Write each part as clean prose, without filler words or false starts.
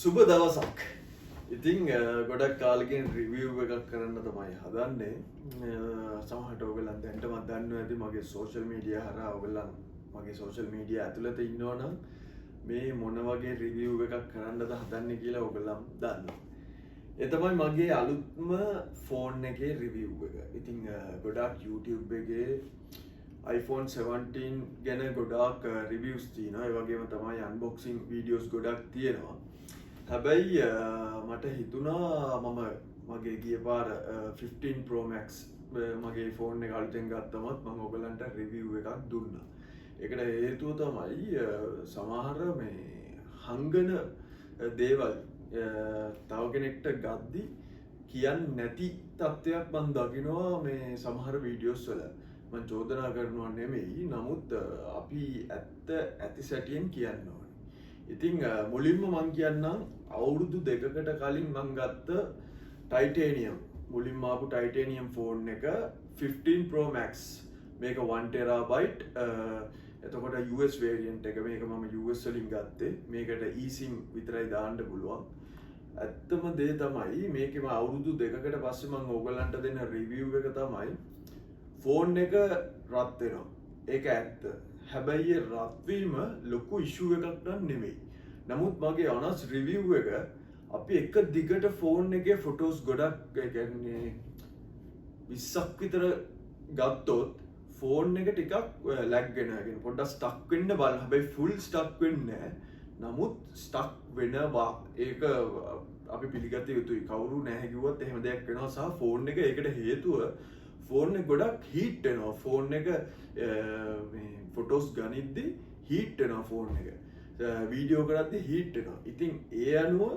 සුබ දවසක්. ඉතින් ගොඩක් කාලෙකින් රිවිව් එකක් කරන්න තමයි හදන්නේ. සමහරට ඔයගොල්ලන් දැනටමත් දන්නවා ඇති මගේ සෝෂල් මීඩියා හරහා. ඔයගොල්ලන් මගේ සෝෂල් මීඩියා ඇතුළත ඉන්නවා නම් මේ මොන වගේ රිවිව් එකක් කරන්නද හදන්නේ කියලා ඔයගොල්ලන් දන්නවා. ඒ තමයි මගේ අලුත්ම ෆෝන් එකේ රිවිව් එක. ඉතින් ගොඩක් YouTube එකේ iPhone 17 ගැන ගොඩාක් රිවිව්ස් තියෙනවා. ඒ වගේම තමයි අන්බොක්සිං වීඩියෝස් ගොඩක් තියෙනවා. හැබැයි මට හිතුණා මම මගේ ගිය පාර 15 Pro Max මගේ ෆෝන් එක අලුතෙන් ගත්තමත් මම ඔයගලන්ට රිවිව් එකක් දුන්නා. ඒකට හේතුව තමයි සමහර මේ හංගන දේවල් තව කෙනෙක්ට ගද්දි කියන්න නැති තත්ත්වයක් මං දකිනවා මේ සමහර වීඩියෝස් වල. මං චෝදනා කරනවා නෙමෙයි. නමුත් අපි ඇත්ත ඇති සැටියෙන් කියන්න ඕනේ. ඉතින් මුලින්ම මං කියන්නම් අවුරුදු 2කට කලින් මං ගත්ත ටයිටේනියම්, මුලින්ම ආපු ටයිටේනියම් ෆෝන් එක 15 Pro Max. මේක 1 ටෙරාබයිට්. එතකොට US variant එක. මේක මම US වලින් ගත්තේ. මේකට eSIM විතරයි දාන්න පුළුවන්. ඇත්තම දේ තමයි මේකෙම අවුරුදු 2කට පස්සේ මං ඕගොල්ලන්ට දෙන රිවිව් එක තමයි ෆෝන් එක රත් වෙනවා. ඒක ඇත්ත. හැබැයි ඒ රත් වීම ලොකු ඉෂුව එකක් නම් නෙමෙයි. නමුත් මගේ ඔනස් රිවිව් එක අපි එක දිගට ෆෝන් එකේ ෆොටෝස් ගොඩක්, ඒ කියන්නේ 20ක් විතර ගත්තොත් ෆෝන් එක ටිකක් ලැග් වෙනවා. ඒ කියන්නේ පොඩ්ඩක් ස්ටක් වෙන්න බලන්න. හැබැයි ෆුල් ස්ටක් වෙන්නේ නැහැ. නමුත් ස්ටක් වෙනවා. ඒක අපි පිළිගත යුතුයි. කවුරු නැහැ කිව්වත් එහෙම දෙයක් වෙනවා සහ ෆෝන් එක ඒකට හේතුව ෆෝන් එක ගොඩක් හීට් වෙනවා. ෆෝන් එක මේ ෆොටෝස් ගනිද්දි හීට් වෙනවා ෆෝන් එක. වීඩියෝ කරද්දි හීට් වෙනවා. ඉතින් ඒ අනුව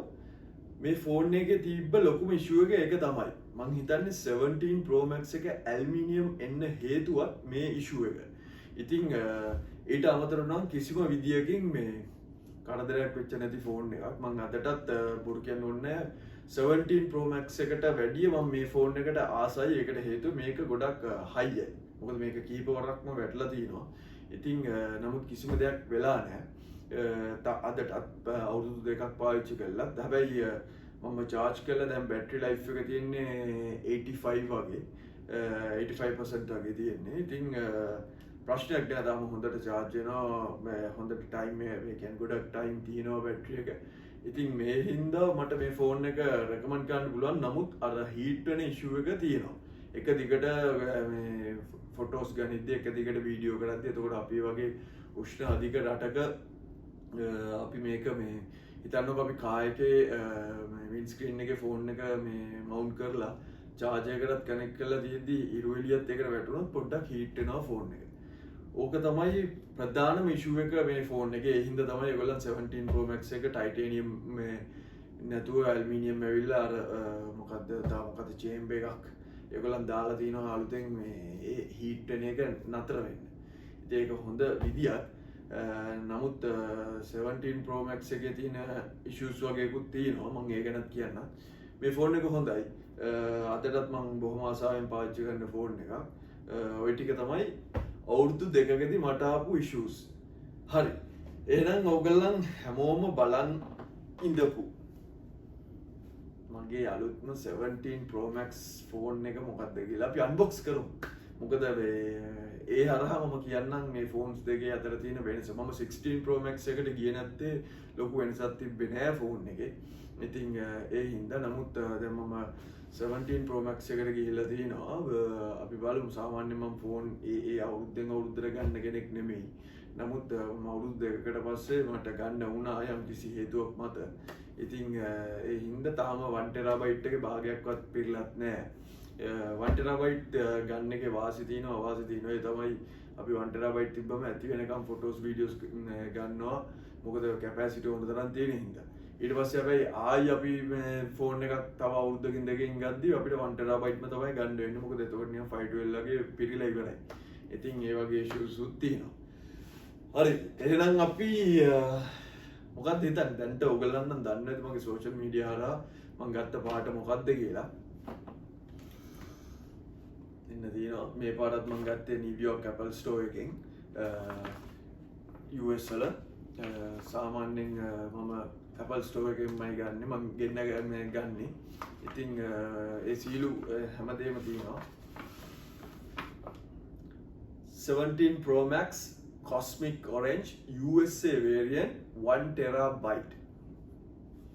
මේ ෆෝන් එකේ තිබ්බ ලොකුම ඉෂුව එක ඒක තමයි. මං හිතන්නේ 17 Pro Max එක ඇල්මිනියම් එන්න හේතුවත් මේ ඉෂුව එක. ඉතින් ඊට අමතරව නම් කිසිම විදියකින් මේ කරදරයක් වෙච්ච නැති ෆෝන් එකක්. මං අදටත් බොරු කියන්න ඕනේ නෑ, 17 Pro Max එකට වැඩිය මං මේ ෆෝන් එකට ආසයි. ඒකට හේතුව මේක ගොඩක් හයියයි. මොකද මේක කීප වරක්ම වැටලා තිනවා. ඉතින් නමුත් කිසිම දෙයක් වෙලා නැහැ. අදටත් අවුරුදු 2ක් පාවිච්චි කළත්. හැබැයි මම චාර්ජ් කළා දැන් බැටරි ලයිෆ් එක තියෙන්නේ 85 වගේ. 85% වගේ තියෙන්නේ. ඉතින් ප්‍රශ්නයක් නෑ, තාම හොඳට චාර්ජ් වෙනවා. මේ හොඳට ටයිම් එක, ඒ කියන්නේ ගොඩක් ටයිම් තියෙනවා බැටරි එක. ඉතින් මේ හින්දා මට මේ ෆෝන් එක රෙකමන්ඩ් කරන්න පුළුවන්. නමුත් අර හීට් වෙන ඉෂුව එක තියෙනවා. එක දිගට මේ ෆොටෝස් ගනිද්දි, එක දිගට වීඩියෝ කරද්දි, එතකොට අපි වගේ උෂ්ණ අධික රටක අපි මේක මේ හිතන්නකෝ අපි කාර් එකේ මේ වින්ඩ් ස්ක්‍රීන් එකේ ෆෝන් එක මේ මවුන්ට් කරලා චාර්ජර් එකටත් කනෙක්ට් කරලා තියෙද්දි ඉරු එළියත් එකට වැටුනොත් පොඩ්ඩක් හීට් වෙනවා ෆෝන් එක. ඕක තමයි ප්‍රධානම ඉෂුව එක මේ ෆෝන් එකේ. ඒ හින්දා තමයි ඒගොල්ලන් 17 Pro Max එක ටයිටේනියම් මේ නැතුව ඇල්මිනියම් ඇවිල්ලා අර මොකද්ද තව මොකද්ද චේම්බර් එකක් ඒගොල්ලන් දාලා තිනවා අලුතෙන් මේ ඒ හීට් වෙන එක නතර වෙන්න. ඉතින් ඒක හොඳ විදියක්. නමුත් 17 Pro Max එකේ තියෙන ඉෂුස් වගේකුත් තියෙනවා. මම ඒ ගැනත් කියන්නම්. මේ ෆෝන් එක හොඳයි. අදටත් මං බොහොම ආසාවෙන් පාවිච්චි කරන ෆෝන් එකක්. ඔය ටික තමයි අවුරුදු 2කදී මට ආපු ඉෂුස්. හරි. එහෙනම් ඔයගොල්ලන් හැමෝම බලන් ඉඳපු මගේ අලුත්ම 17 Pro Max phone එක මොකක්ද කියලා අපි අන්බොක්ස් කරමු. මොකද මේ ඒ හරහා මම කියන්නම් මේ ෆෝන්ස් දෙකේ අතර තියෙන වෙනස. මම 16 Pro Max එකට ගියේ නැත්තේ ලොකු වෙනසක් තිබ්බේ නෑ ෆෝන් එකේ. ඉතින් ඒ හින්දා. නමුත් දැන් මම 17 Pro Max එකට ගිහිල්ලා තිනවා. අපි බලමු. සාමාන්‍යයෙන් මම ෆෝන් ඒ ඒ අවුරුද්දෙන් අවුරුද්දට ගන්න කෙනෙක් නෙමෙයි. නමුත් මම අවුරුදු 2කට පස්සේ මට ගන්න වුණා යම් කිසි හේතුවක් මත. ඉතින් ඒ හින්දා තාම 1 ටෙරාබයිට් එකේ භාගයක්වත් පිරලත් නෑ. 1 ටෙරාබයිට් ගන්න එකේ වාසි තියෙනවා, අවාසි තියෙනවා. ඒ තමයි අපි 1 ටෙරාබයිට් තිබ්බම ඇති වෙනකම් ෆොටෝස් වීඩියෝස් ගන්නවා. මොකද කැපැසිටි ඕන තරම් තියෙන හින්දා. ඊට පස්සේ හැබැයි ආයි අපි මේ ෆෝන් එකක් තව අවුරුද්දකින් දෙකකින් ගද්දි අපිට 1 ටෙරාබයිට්ම තමයි ගන්න වෙන්නේ. මොකද එතකොට නිකන් 512 වගේ පිරිලා ඉවරයි. ඉතින් ඒ වගේ ඉෂුස් උත් තියෙනවා. හරි. එහෙනම් අපි මොකක්ද හිතන්නේ? දැන්ට ඔයගොල්ලන් නම් දන්නේ නැති මගේ සෝෂල් මීඩියා හරහා මං ගත්ත පාට මොකක්ද කියලා. එන්න තියෙනවා. මේ පාටත් මං ගත්තේ නිව්යෝර්ක් Apple Store එකෙන් US වල. සාමාන්‍යයෙන් මම Apple Apple Store එකෙන්මයි ගන්නෙ. මං ගෙන්න ගන්නෙ. ඉතින් ඒ සීලු හැමදේම තියෙනවා. 17 Pro Max Cosmic Orange USA variant 1 terabyte.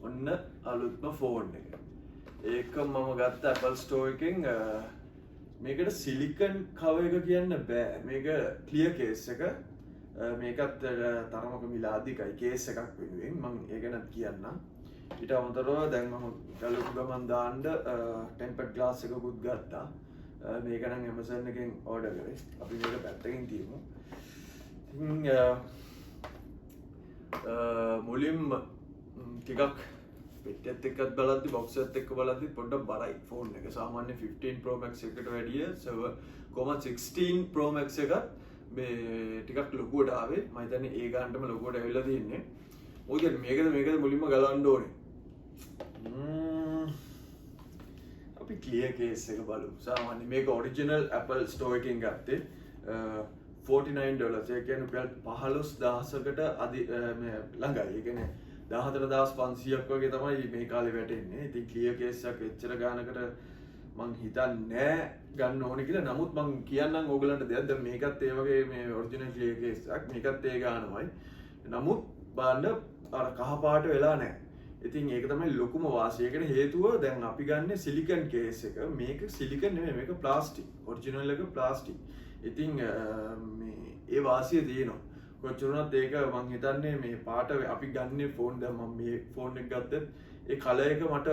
ඔන්න අලුත්ම ෆෝන් එක. ඒක මම ගත්ත Apple Store එකෙන්. මේකට සිලිකන් කවර් එක කියන්න බෑ. මේක ක්ලියර් කේස් එක. මේකත් තරමක මිල අධිකයි කේස් එකක් වෙනුවෙන්. මං ඒ ගැනත් කියන්නම්. ඊට අමතරව දැන් මම ගලපු ගමන් දාන්න ටෙම්පර්ඩ් ග්ලාස් එකකුත් ගත්තා. මේක නම් Amazon එකෙන් ඕඩර් කරේ. අපි මේක පැත්තකින් තියමු. ඉතින් මුලින්ම ටිකක් පෙට්ටියත් එක්කත් බලද්දි, බොක්ස් එකත් එක්ක බලද්දි පොඩ්ඩක් බරයි ෆෝන් එක. සාමාන්‍ය 15 Pro Max එකට වැඩිය කොහොමද 16 Pro Max එකත් මේ ටිකක් ලොකුවට ආවේ. මම හිතන්නේ ඒ ගානටම ලොකුවට ඇවිල්ලා තියෙන්නේ. මොකද මේකද මුලින්ම ගලවන්න ඕනේ. අපි ක්ලියර් කේස් එක බලමු. සාමාන්‍ය මේක ඔරිජිනල් Apple Store එකෙන් ගත්තේ. 49 ඩොලර්ස්. ඒ කියන්නේ රුපියල් 15,000කට මේ ළඟයි. ඒ කියන්නේ 14,500ක් වගේ තමයි මේ කාලේ වැටෙන්නේ. ඉතින් ක්ලියර් කේස් එකක් එච්චර ගානකට මං හිතන්නේ නෑ ගන්න ඕනේ කියලා. නමුත් මං කියන්නම් ඕගලන්ට දෙයක්. දැන් මේකත් ඒ වගේ මේ ඔරිජිනල් ක්ලියර් කේස් එකක්. මේකත් ඒ ගානමයි. නමුත් බලන්න අර කහ පාට වෙලා නෑ. ඉතින් ඒක තමයි ලොකුම වාසිය. ඒකට හේතුව දැන් අපි ගන්න සිලිකන් කේස් එක. මේක සිලිකන් නෙමෙයි, මේක ප්ලාස්ටික්. ඔරිජිනල් එක ප්ලාස්ටික්. ඉතින් මේ ඒ වාසිය තියෙනවා. කොච්චර වුණත් ඒක මං හිතන්නේ මේ පාට අපි ගන්නේ ෆෝන්, දැන් මම මේ ෆෝන් එක ගත්තත් ඒ කලර් එක මට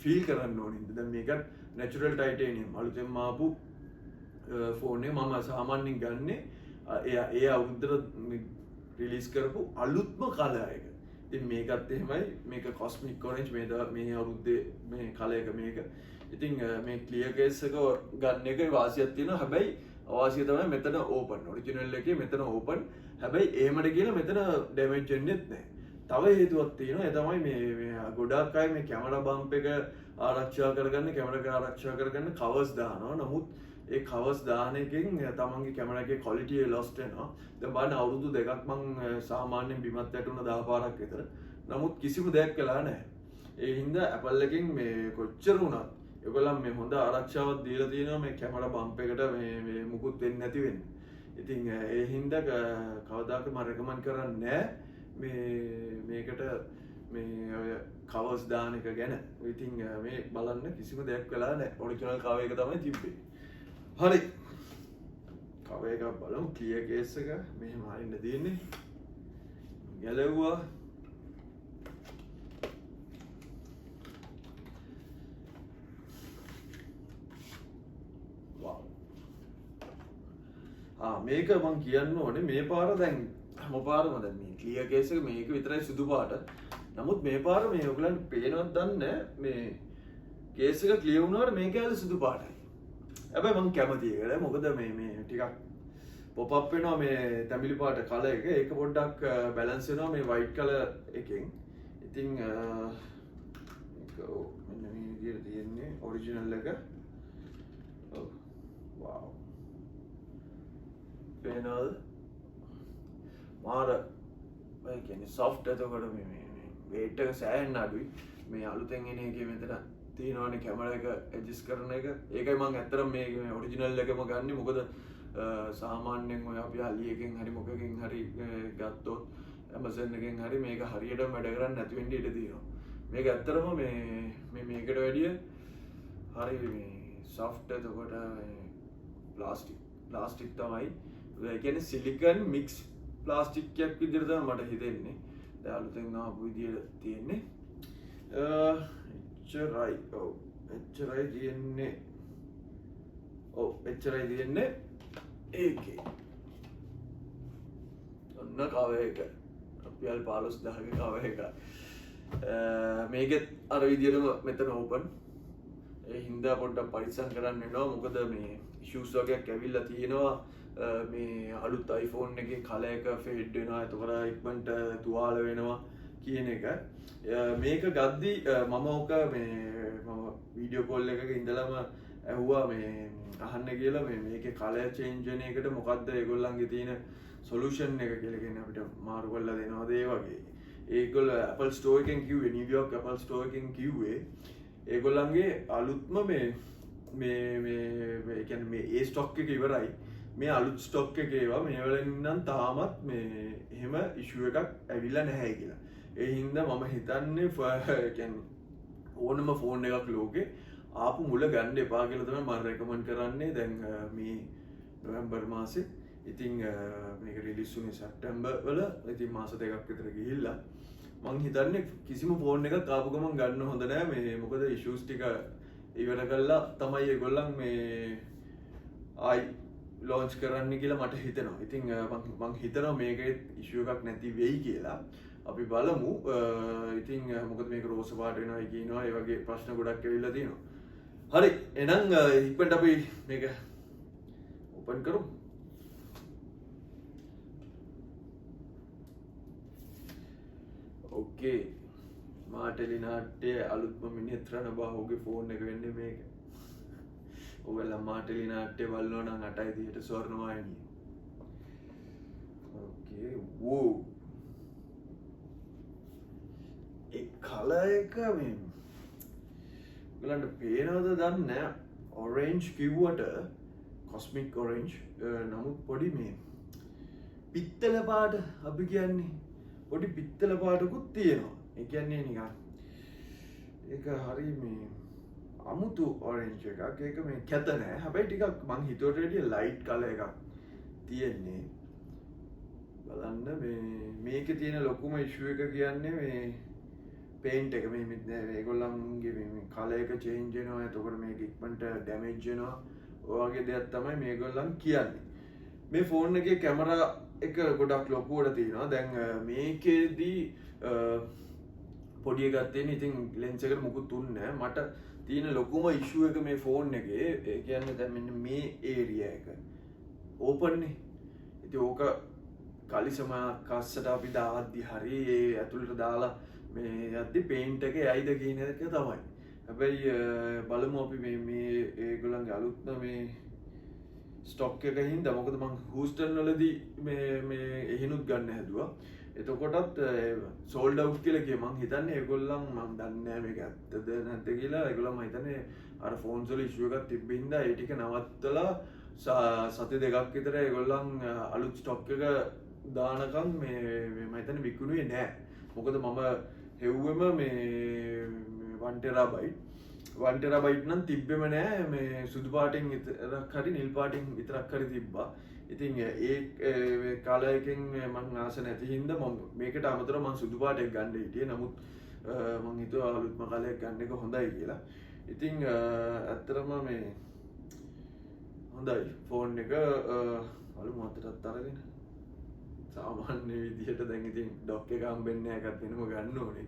ෆීල් කරන්න ඕනේ. දැන් මේකත් නැචරල් ටයිටේනියම් අලුතෙන්ම ආපු ෆෝන් එක. මම සාමාන්‍යයෙන් ගන්නේ ඒ අවුරුද්දට රිලීස් කරපු අලුත්ම කලර් එක. ඉතින් මේකත් එහෙමයි. මේක කොස්මික් ඔරෙන්ජ් මේ අවුරුද්දේ මේ කලර් එක මේක. ඉතින් මේ ක්ලියර් කේස් එක ගන්න එකේ වාසියක් තියෙනවා. හැබැයි අවාසිය තමයි මෙතන ඕපන්. ඔරිජිනල් එකේ මෙතන ඕපන්. හැබැයි එහෙමද කියලා මෙතන ඩැමේජ් වෙන්නෙත් නෑ. තව හේතුවක් තියෙනවා. ඒ තමයි මේ ගොඩාක් අය මේ කැමරා බම්ප් එක ආරක්ෂා කරගන්න, කැමරා එක ආරක්ෂා කරගන්න කවර්ස් දානවා. නමුත් ඒ කවර්ස් දාන එකෙන් තමන්ගේ කැමරා එකේ ක්වොලිටි එක ලොස්ට් වෙනවා. දැන් බලන්න අවුරුදු දෙකක් මං සාමාන්‍යයෙන් බිමත් වැටුණ 10 පාරක් විතර. නමුත් කිසිම දෙයක් වෙලා නෑ. ඒ හින්දා Apple එකෙන් මේ කොච්චර වුණත් ඒගොල්ලන් මේ හොඳ ආරක්ෂාවක් දීලා තියෙනවා මේ කැමරා බම්ප් එකට මේ මුකුත් වෙන්නේ නැති වෙන්න. ඉතින් ඒ හින්දා කවදාකවත් මම රෙකමන්ඩ් කරන්නේ නෑ මේකට මේ ඔය කවර්ස් දාන එක ගැන. ඉතින් මේ බලන්න කිසිම දෙයක් වෙලා නෑ. ඔරිජිනල් කවර් එක තමයි තිබ්බේ. හරි. කවර් එකක් බලමු. ක්ලියර් කේස් එක මෙහෙම අරින්න තියෙන්නේ. ගැලවුවා. වව්. මේක මං කියන්න ඕනේ මේ පාර දැන් හැම පාරම දැන් මේ ක්ලියර් කේස් එක මේක විතරයි සුදු පාට. නමුත් මේ පාර මේ ඔයගලන්ට පේනවද දන්නේ නෑ මේ කේස් එක ක්ලියර් වුණාට මේක ඇවිල්ලා සුදු පාටයි. හැබැයි මං කැමතියි ඒකට. මොකද මේ ටිකක් පොප් අප් වෙනවා මේ තැඹිලි පාට කලර් එක. ඒක පොඩ්ඩක් බැලන්ස් වෙනවා මේ වයිට් කලර් එකෙන්. ඉතින් මේක ඔව් මෙන්න මේ විදිහට තියෙන්නේ ඔරිජිනල් එක. ඔව් වව්. පේනවද? මාර ඒ කියන්නේ සොෆ්ට්. එතකොට මේ වේට් එක සෑහෙන්න අඩුයි. මේ අලුතෙන් එන එකේ මෙතන තියෙනවනේ කැමරා එක ඇඩ්ජස්ට් කරන එක. ඒකයි මං ඇත්තටම මේ ඔරිජිනල් එකම ගන්නෙ. මොකද සාමාන්‍යයෙන් ඔය අපි අලි එකෙන් හරි මොකකින් හරි ගත්තොත් Amazon එකෙන් හරි මේක හරියටම වැඩ කරන්නේ නැති වෙන්න ඉඩ තියෙනවා. මේක ඇත්තටම මේ මේකට වැඩිය හරි මේ සොෆ්ට්. එතකොට මේ ප්ලාස්ටික් තමයි. ඒ කියන්නේ සිලිකන් මික්ස් ප්ලාස්ටික් එකක් විදිහට තමයි මට හිතෙන්නේ. දැන් අලුතෙන් ආපු විදිහට තියෙන්නේ. එච්චරයි. ඔව් එච්චරයි තියෙන්නේ. ඔව් එච්චරයි තියෙන්නේ ඒකේ. ඔන්න කවර් එක. රුපියල් 15,000ක කවර් එක. මේකෙත් අර විදිහටම මෙතන ඕපන්. ඒ හින්දා පොඩ්ඩක් පරිස්සම් කරන්න වෙනවා. මොකද මේ ඉෂුස් වගේක් ඇවිල්ලා තියෙනවා. මේ අලුත් iPhone එකේ කලර් එක ෆේඩ් වෙනවා. එතකොට ඉක්මනට තුවාල වෙනවා කියන එක. මේක ගද්දි මම ඔක මේ මම වීඩියෝ කෝල් එකක ඉඳලම ඇහුවා මේ අහන්න කියලා මේකේ කලර් චේන්ජ් වෙන එකට මොකද්ද ඒගොල්ලන්ගේ තියෙන සොලියුෂන් එක කියලා. කියන්නේ අපිට මාරු කරලා දෙනවද ඒ වගේ. ඒගොල්ලෝ Apple Store එකෙන් කිව්වේ, නිව්යෝක් Apple Store එකෙන් කිව්වේ ඒගොල්ලන්ගේ අලුත්ම මේ මේ මේ ඒ කියන්නේ මේ ඒ ස්ටොක් එක ඉවරයි, මේ අලුත් ස්ටොක් එක ඒවා මේ වලින් නම් තාමත් මේ එහෙම ඉෂුව එකක් ඇවිල්ලා නැහැ කියලා. ඒ හින්දා මම හිතන්නේ ඒ කියන්නේ ඕනම ෆෝන් එකක් ලෝකේ ආපු මුල ගන්න එපා කියලා තමයි මම රෙකමන්ඩ් කරන්නේ. දැන් මේ නොවැම්බර් මාසේ, ඉතින් මේක රිලීස් වුණේ සැප්තැම්බර් වල. ඉතින් මාස දෙකක් විතර ගිහිල්ලා මං හිතන්නේ කිසිම ෆෝන් එකක් ආපු ගමන් ගන්න හොඳ නෑ. මේ මොකද ඉෂුස් ටික ඉවර කරලා තමයි ඒගොල්ලන් මේ ආයි ලොන්ච් කරන්න කියලා මට හිතෙනවා. ඉතින් මං හිතනවා මේකේ ඉෂුව එකක් නැති වෙයි කියලා. අපි බලමු. ඉතින් මොකද මේක රෝස පාට වෙනවා කියනවා, ඒ වගේ ප්‍රශ්න ගොඩක් ඇවිල්ලා තියෙනවා. හරි, එහෙනම් ඉක්මනට අපි මේක ඕපන් කරමු. ඕකේ, මා ටෙලි නාට්‍යයේ අලුත්ම මිනිත් රණබාහුගේ ෆෝන් එක වෙන්නේ මේක. ඔයගොල්ලෝ මා ටෙලි නාට්‍ය බලනවා නම් 8:30ට ස්වර්ණවාහිනිය. ඕකේ, වෝ. ඒ කලර් එක මේ ඔයගොල්ලන්ට පේනවද දන්නේ නෑ. ඔරෙන්ජ් කිව්වට කොස්මික් ඔරෙන්ජ්, නමුත් පොඩි මේ පිත්තල පාට අපි කියන්නේ පොඩි පිත්තල පාටකුත් තියෙනවා. ඒ කියන්නේ නිකන් ඒක හරි මේ අමුතු ඔරෙන්ජ් එකක්. ඒක මේ කැත නෑ, හැබැයි ටිකක් මං හිතුවට වැඩිය ලයිට් කලර් එකක් තියෙන්නේ. බලන්න මේ මේකේ තියෙන ලොකුම ඉෂුව එක කියන්නේ මේ පේන්ට් එක. මේ මේගොල්ලන්ගේ මේ කලර් එක චේන්ජ් වෙනවා, එතකොට මේක ඉක්මනට ඩැමේජ් වෙනවා. ඔය වගේ දෙයක් තමයි මේගොල්ලන් කියන්නේ. මේ ෆෝන් එකේ කැමරා එක ගොඩක් ලොකුවට තියෙනවා. දැන් මේකේදී පොඩි එකක් තියෙන. ඉතින් ලෙන්ස් එකට මුකුත් උන්නේ නෑ. මට තියෙන ලොකුම ඉෂුව එක මේ ෆෝන් එකේ, ඒ කියන්නේ දැන් මෙන්න මේ ඒරියා එක ඕපන් නේ. ඉතින් ඕක කලිසම කස්සට අපි දාද්දි හරි ඒ ඇතුළට දාලා මේ යද්දි පේන්ට් එක යයිද කියන එක තමයි. හැබැයි බලමු අපි මේ ඒගොල්ලන්ගේ අලුත්ම මේ ස්ටොක් එක හින්දා, මොකද මං හූස්ටන් වලදී මේ එහෙනුත් ගන්න හැදුවා. එතකොටත් සෝල්ඩ් අවුට් කියලා කිව්වේ. මං හිතන්නේ ඒගොල්ලන්, මං දන්නේ නෑ මේක ඇත්තද නැද්ද කියලා. ඒගොල්ලන් මං හිතන්නේ අර ෆෝන්ස් වල ඉෂුව එකක් තිබ්බ හින්දා ඒ ටික නවත්තලා සති දෙකක් විතර ඒගොල්ලන් අලුත් ස්ටොක් එක දානකම් මේ මං හිතන්නේ විකුණුවේ නෑ. මොකද මම හෙව්වෙම මේ 1 ටෙරාබයිට්. 1 ටෙරාබයිට් නම් තිබ්බෙම නෑ. මේ සුදු පාටින් විතරක් හරි නිල් පාටින් විතරක් හරි තිබ්බා. ඉතින් ඒ කලර් එකෙන් මං ආස නැති හින්දා මම මේකට අමතරව මං සුදු පාට එක ගන්න හිටියේ. නමුත් මං හිතුවා අලුත්ම කලර් එක ගන්න එක හොඳයි කියලා. ඉතින් ඇත්තටම මේ හොඳයි ෆෝන් එක. බලමු අතටත් අරගෙන. සාමාන්‍ය විදිහට දැන් ඉතින් ඩොක් එක හම්බෙන්නේ නැහැ, එකක් වෙනම ගන්න ඕනේ.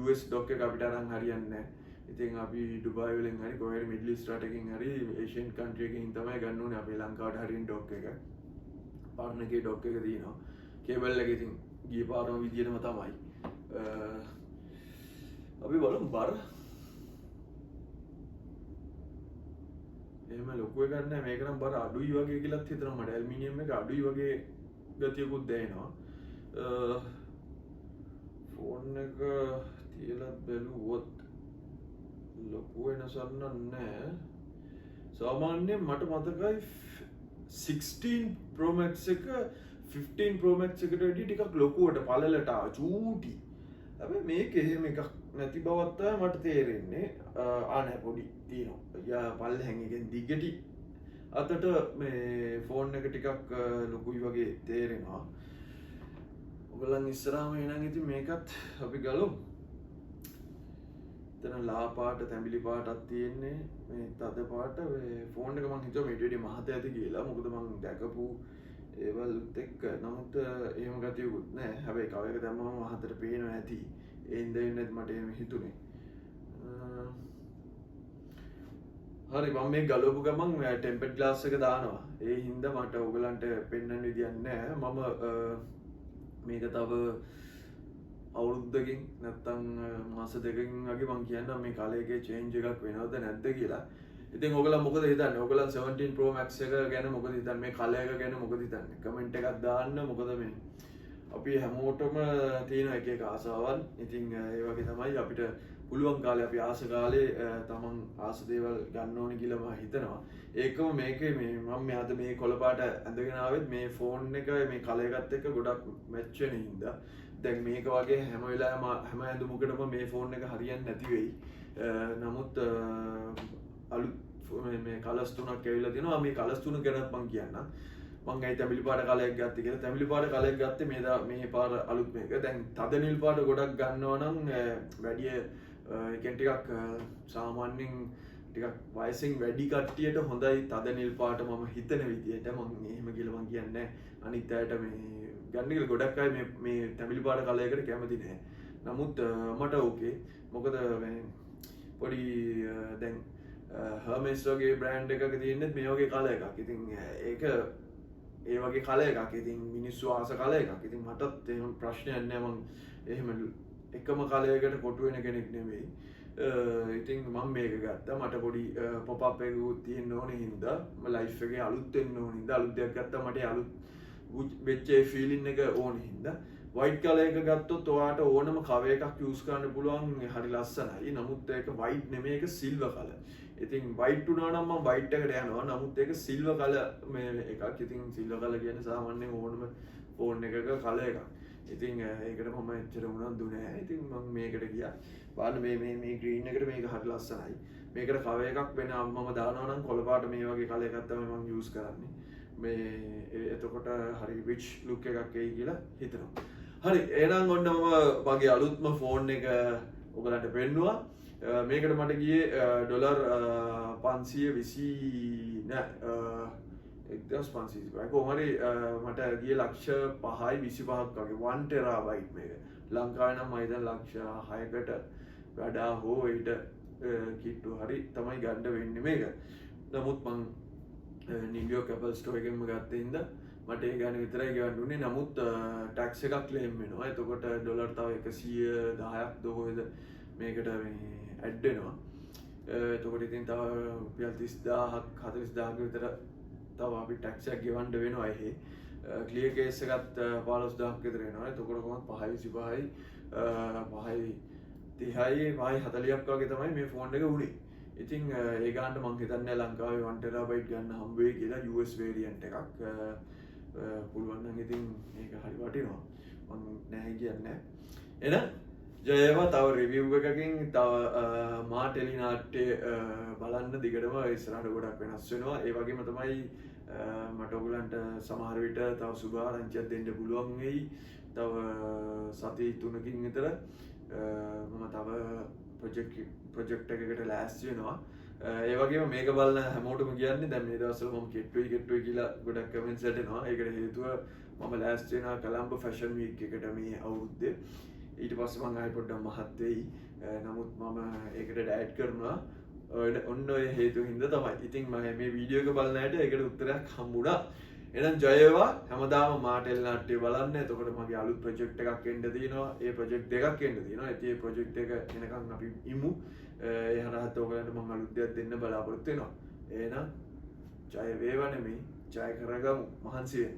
US ඩොක් එක අපිට අරන් හරියන්නේ නැහැ. ඉතින් අපි ඩුබායි වලින් හරි කොහේ හරි මිඩල් ඊස්ට් රටකින් හරි ඒෂියන් කන්ට්‍රි එකකින් තමයි ගන්න ඕනේ අපේ ලංකාවට හරියන ඩොක් එක. පරණ එකේ ඩොක් එක තියෙනවා. කේබල් එක ඉතින් ගිය පාරම විදියටම තමයි. අපි බලමු බර. එහෙම ලොකු එකක් නෑ. මේක නම් බර අඩුයි වගේ කියලාත් හිතෙනවා මට. ඇලුමිනියම් එක අඩුයි වගේ ගතියකුත් දැනෙනවා. ෆෝන් එක තියලා බැලුවොත් ලොකු වෙනසක් නම් නෑ. සාමාන්‍යයෙන් මට මතකයි 16 Pro Max එක 15 Pro Max එකට වැඩිය ටිකක් ලොකුවට පළලට ආවා, චූටි. හැබැයි මේක එහෙම එකක් නැති බවක් තමයි මට තේරෙන්නේ. නෑ, පොඩි තියෙනවා. පල්ලෙහෙන් එකෙන් දිගටි අතට මේ ෆෝන් එක ටිකක් ලොකුයි වගේ තේරෙනවා. ඔයගොල්ලන් ඉස්සරහම එනං ඉතින් මේකත් අපි ගලමු. එතන ලා පාට තැඹිලි පාටක් තියෙන්නේ, මේ තද පාට. මේ ෆෝන් එක මං හිතුවා මේට වැඩිය මහත ඇති කියලා, මොකද මං දැකපු ඒවලුත් එක්ක. නමුත් එහෙම ගතියකුත් නෑ. හැබැයි කව එක දැම්මම මහතට පේනවා ඇති. ඒ හින්දා වෙන්නේ නැති මට එහෙම හිතුනේ. හරි, මම මේ ගලවපු ගමන් ඔය ටෙම්පර්ඩ් ග්ලාස් එක දානවා. ඒ හින්දා මට ඔයගලන්ට පෙන්වන්න විදියක් නෑ. මම මේක තව අවුරුද්දකින් නැත්තම් මාස දෙකකින් වගේ මං කියන්නම් මේ කලර් එකේ චේන්ජ් එකක් වෙනවද නැද්ද කියලා. ඉතින් ඔයගොල්ලෝ මොකද හිතන්නේ? ඔයගොල්ලෝ 17 Pro Max එක ගැන මොකද හිතන්නේ? මේ කලර් එක ගැන මොකද හිතන්නේ? කමෙන්ට් එකක් දාන්න. මොකද මේ අපි හැමෝටම තියෙන එක එක ආසාවන්. ඉතින් ඒ වගේ තමයි අපිට පුළුවන් කාලේ අපි ආස කාලේ තමන් ආස දේවල් ගන්න ඕනේ කියලා මම හිතනවා. ඒකම මේකේ මේ මම මේ අද මේ කොළ පාට ඇඳගෙන ආවෙත් මේ ෆෝන් එක මේ කලර් එකත් එක්ක ගොඩක් මැච් වෙන හින්දා. දැන් මේක වගේ හැම වෙලාවෙම හැම ඇඳුමකටම මේ ෆෝන් එක හරියන්නේ නැති වෙයි. නමුත් අලුත් මේ කලර්ස් තුනක් ඇවිල්ලා තියෙනවා. මේ කලර්ස් තුන ගැනත් මං කියන්නම්. මං ඇයි තැඹිලි පාට කලර් එකක් ගත්තේ කියලා. තැඹිලි පාට කලර් එකක් ගත්තේ මේ පාර අලුත් මේක. දැන් තද නිල් පාට ගොඩක් ගන්නවා නම් වැඩි, ඒ කියන්නේ ටිකක් සාමාන්‍යයෙන් ටිකක් වයසෙන් වැඩි කට්ටියට හොඳයි තද නිල් පාට මම හිතන විදියට. මං එහෙම කියලා මං කියන්නේ නෑ අනිත් අයට මේ ගන්න කියලා. ගොඩක් අය මේ තැඹිලි පාට කලර් එකට කැමති නෑ. නමුත් මට ඕකේ. මොකද මේ පොඩි දැන් හර්මෙස් වගේ බ්‍රෑන්ඩ් එකක තියෙන්නේ මේ වගේ කලර් එකක්. ඉතින් ඒක ඒ වගේ කලර් එකක්. ඉතින් මිනිස්සු ආස කලර් එකක්. ඉතින් මටත් එහෙම ප්‍රශ්නයක් නෑ. මං එහෙම එකම කලර් එකට කොටු වෙන කෙනෙක් නෙමෙයි. ඉතින් මං මේක ගත්තා. මට පොඩි පොප් අප් එකකුත් තියෙන්න ඕනේ හින්දා, මම ලයිෆ් එකේ අලුත් වෙන්න ඕනේ හින්දා අලුත් දෙයක් ගත්තා. මට අලුත් වෙච්ච ඒ ෆීලිං එක ඕනේ හින්දා. වයිට් කලර් එක ගත්තොත් ඔයාට ඕනම කවර් එකක් යූස් කරන්න පුළුවන්, හරි ලස්සනයි. නමුත් ඒක වයිට් නෙමෙයි, ඒක සිල්වර් කලර්. ඉතින් වයිට් වුණා නම් මම වයිට් එකට යනවා. නමුත් ඒක සිල්වර් කලර් මේ එකක්. ඉතින් සිල්වර් කලර් කියන්නේ සාමාන්‍යයෙන් ඕනම ෆෝන් එකක කලර් එකක්. ඉතින් ඒකට මම එච්චර උනන්දු නෑ. ඉතින් මම මේකට ගියා. බලන්න මේ මේ මේ ග්‍රීන් එකට මේක හරි ලස්සනයි. මේකට කවර් එකක් වෙන මම දානවා නම් කොළ පාට මේ වගේ කලර් එකක් තමයි මම යූස් කරන්නේ. මේ එතකොට හරි රිච් ලුක් එකක් එයි කියලා හිතනවා. හරි, එහෙනම් ඔන්න මම මගේ අලුත්ම ෆෝන් එක ඔයගලන්ට පෙන්නුවා. මේකට මට ගියේ ඩොලර් 520 නෑ, 1525. කොහොම හරි මට ගියේ 5.25 ලක්ෂ වගේ. 1 ටෙරාබයිට් මේක. ලංකාවේ නම් මම හිතන්නේ ලක්ෂ 6කට වඩා හෝ ඊට කිට්ටු හරි තමයි ගන්න වෙන්නේ මේක. නමුත් මං නිව්යෝර්ක් Apple store එකෙන්ම ගත්ත හින්දා මට ඒ ගාන විතරයි ගෙවන්න උනේ. නමුත් ටැක්ස් එකක් ක්ලේම් වෙනවා. එතකොට ඩොලර් තව 110ක් ද කොහෙද මේකට මේ ඇඩ් වෙනවා. එතකොට ඉතින් තව රුපියල් 30,000ක් 40,000ක් විතර තව අපි ටැක්ස් එකක් ගෙවන්න වෙනවා එහෙ. ක්ලියර් කේස් එකත් 15,000ක් විතර වෙනවා. එතකොට කොහොමද 5.25යි, 5.30යි, 5.40ක් වගේ තමයි මේ ෆෝන් එක වුණේ. ඉතින් ඒ ගානට මං හිතන්නේ ලංකාවේ 1 ටෙරාබයිට් ගන්න හම්බ වෙයි කියලා US variant එකක්. පුළුවන් නම් ඉතින් මේක හරි වටිනවා. මං නැහැ කියන්නේ නැහැ. එහෙනම් ජය වේවා. තව රිවිව් එකකින් තව මා ටෙලි නාට්‍ය බලන්න දිගටම ඉස්සරහට ගොඩක් වෙනස් වෙනවා. ඒ වගේම තමයි මට ඔයගලන්ට සමහර විට තව සුබ ආරංචියක් දෙන්න පුළුවන් වෙයි. තව සති 3කින් විතර මම තව ප්‍රොජෙක්ට් එකකට ලෑස්ති වෙනවා. ඒ වගේම මේක බලන හැමෝටම කියන්නේ දැන් මේ දවස්වල මම කෙට්ටුයි කෙට්ටුයි කියලා ගොඩක් කමෙන්ට්ස් වැටෙනවා. ඒකට හේතුව මම ලෑස්ති වෙනවා කොලම්බෝ ෆැෂන් වීක් එකට මේ අවුරුද්දේ. ඊට පස්සේ මං ආයෙ පොඩ්ඩක් මහත් වෙයි. නමුත් මම ඒකට ඩයට් කරනවා. ඔන්න ඔය හේතුව හින්දා තමයි. ඉතින් මම මේ වීඩියෝ එක බලන අයට ඒකට උත්තරයක් හම්බුණා. එහෙනම් ජය වේවා. හැමදාම මා ටෙලි නාට්‍ය බලන්න. එතකොට මගේ අලුත් ප්‍රොජෙක්ට් එකක් එන්න තියෙනවා. ඒ ප්‍රොජෙක්ට් දෙකක් එන්න තියෙනවා. ඉතින් ඒ ප්‍රොජෙක්ට් එක එනකන් අපි ඉමු. ඒ හරහත් ඔයගලන්ට මම අලුත් දෙයක් දෙන්න බලාපොරොත්තු වෙනවා. එහෙනම් ජය වේවා නෙමෙයි, ජය කරගමු. මහන්සි වෙන්න.